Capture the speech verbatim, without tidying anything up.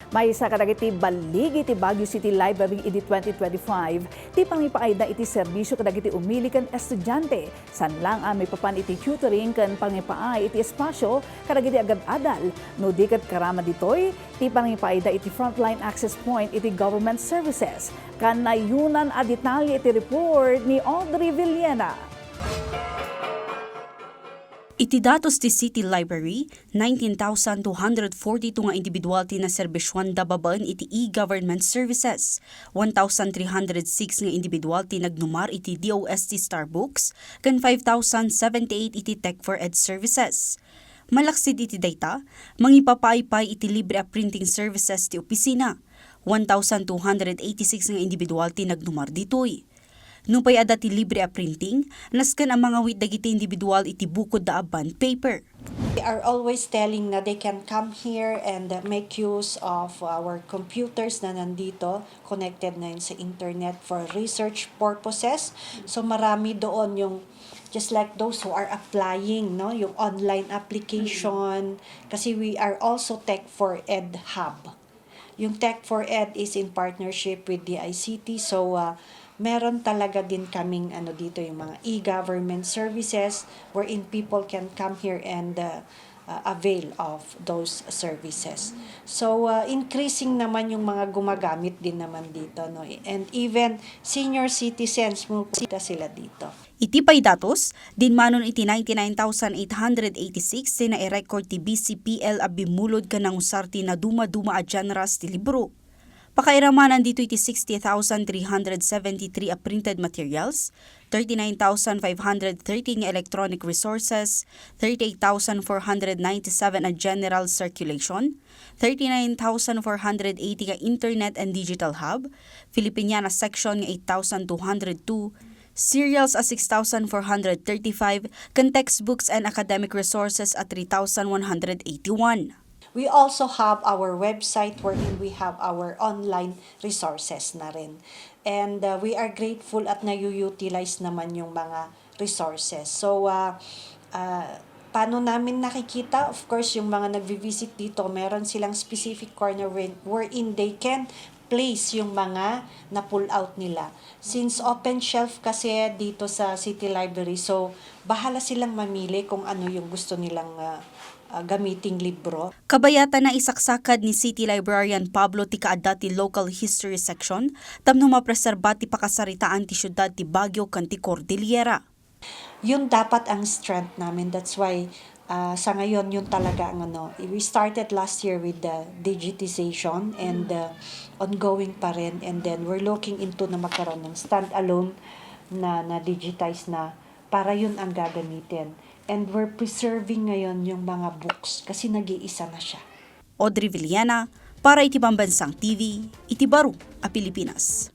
Maysa kadagiti balligi ti Baguio City Library idi twenty twenty-five ti pangipaayda iti serbisio kadagiti umili ken estudiante, saan laeng a maipapan iti tutoring ken pangipaay iti espasio kadagiti agad-adal, no di ket karama ditoy, ti pangipaayda iti frontline access point iti government services. Kanayonan a detalye iti report ni Audrey Villena. Iti datos ti City Library, nineteen thousand two hundred forty-two nga individual ti naserbisioanda babaen iti e-government services, one thousand three hundred six nga individual ti nagnumar iti D O S T Star Books, ken five thousand seventy-eight iti Tech for Ed services. Malaksid iti dayta, mangipapaay pay iti libre a printing services ti opisina, one thousand two hundred eighty-six nga individual ti nagnumar ditoy. Nupay adda ti libre a printing, nasken a mangawit dagiti individual iti bukodda a bond paper. They are always telling na they can come here and, uh, make use of our computers na nandito, connected na yun sa internet for research purposes. So marami doon yung, just like those who are applying, no, yung online application, kasi we are also Tech for Ed Hub. Yung Tech for Ed is in partnership with D I C T. So, ah, meron talaga din kaming ano dito, yung mga e-government services wherein people can come here and, ah, ah, avail of those services. So, ah, increasing naman yung mga gumagamit din naman dito, no? And even senior citizens, pumupunta sila dito. Iti pay datos, dinmanon iti ninety-nine thousand eight hundred eighty-six ti nairecord ti B C P L a bimmulod ken nangusar ti nadumaduma a genres ti libro. Pakairamanan ditoy ti sixty thousand three hundred seventy-three a printed materials, thirty-nine thousand five hundred thirty nga electronic resources, thirty-eight thousand four hundred ninety-seven a general circulation, thirty-nine thousand four hundred eighty nga internet and digital hub, Filipiniana section nga eight thousand two hundred two, serials a six thousand four hundred thirty-five, ken textbooks and academic resources a three thousand one hundred eighty-one. We also have our website wherein we have our online resources na rin. And, uh, we are grateful at nayu-utilize naman yung mga resources. So, uh, uh, paano namin nakikita? Of course, yung mga nagvi-visit dito, meron silang specific corner wherein, wherein they can place yung mga na-pull out nila. Since open shelf kasi dito sa City Library, so bahala silang mamili kung ano yung gusto nilang, ah, ah, gamiting libro. Kabayatan a isaksakad ni City Librarian Pablo ti kaadda ti local history section tapno mapreserba ti pakasaritaan ti siudad ti Baguio ken ti Cordillera. Yun dapat ang strength namin. That's why, ah, sa ngayon, yun talaga ang ano, we started last year with the digitization and, ah, ongoing pa rin. And then we're looking into na magkaroon ng standalone na, na digitize na para yun ang gagamitin. And we're preserving ngayon yung mga books kasi nag-iisa na siya. Audrey Villena, para iti Pambansang T V, iti baro a Pilipinas.